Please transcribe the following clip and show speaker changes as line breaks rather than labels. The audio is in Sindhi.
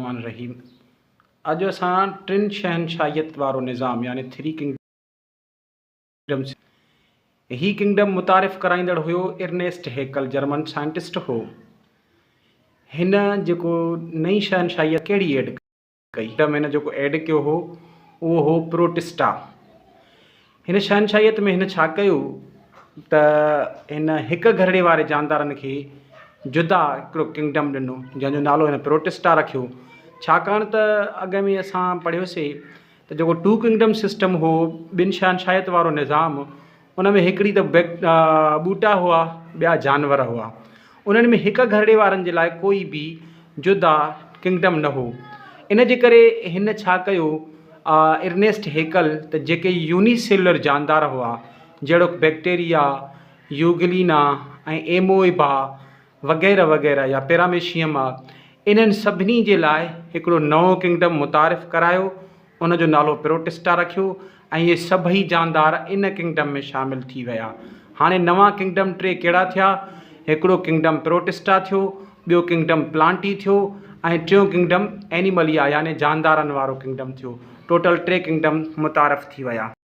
الرحمان الرحيم اڄ اسان ٽن شهنشاهيت وارو نظام يعني ٿري ڪنگڊمس هي ڪنگڊم متعارف ڪرائيندڙ هيو ارنيسٽ هيڪل جرمن سائنٽسٽ هو هن جيڪو نئين شهنشاهيت ڪهڙي ايڊ ڪئي. ڪنگڊم هن جيڪو ايڊ ڪيو هو اهو هو پروٽسٽا. هن شهنشاهيت ۾ هن ڇا ڪيو ته هن هڪ گهرڙي واري جاندارن کي جدا هڪڙو ڪنگڊم ڏنو جنهن جو نالو هن پروٽسٽا رکيو ڇاڪاڻ ته اڳ ۾ اسان پڙهيوسي ته جيڪو ٽو ڪنگڊم سسٽم هو ٻن شهنشاهيت وارو نظام ان ۾ هڪڙي ته ٻوٽا هئا ٻيا جانور هئا. انهن ۾ هڪ گهرڙي وارن جي لاء ڪوئي به جدا ڪنگڊم نه هو. ان جي ڪري هن ڇا ڪيو ارنيسٽ هيڪل ته جيڪي يوني سيلولر جاندار هئا جهڙوڪ بيڪٽيريا، يوگلينا ۽ ايموئبا وغيره وغيره يا پيراميشيم آ انهن سڀني جي لاء هڪڙو نئون ڪنگڊم متعارف ڪرايو ان جو نالو پروٽسٽا رکيو ۽ اهي سڀئي جاندار ان ڪنگڊم ۾ شامل ٿي ويا. هاڻي نوان ڪنگڊم ٽي ڪهڙا ٿيا؟ هڪڙو ڪنگڊم پروٽسٽا ٿيو، ٻيو ڪنگڊم پلانٽي ٿيو ۽ ٽيون ڪنگڊم اينيمليا يعني جاندارن وارو ڪنگڊم ٿيو. ٽوٽل ٽي ڪنگڊم متعارف ٿي ويا.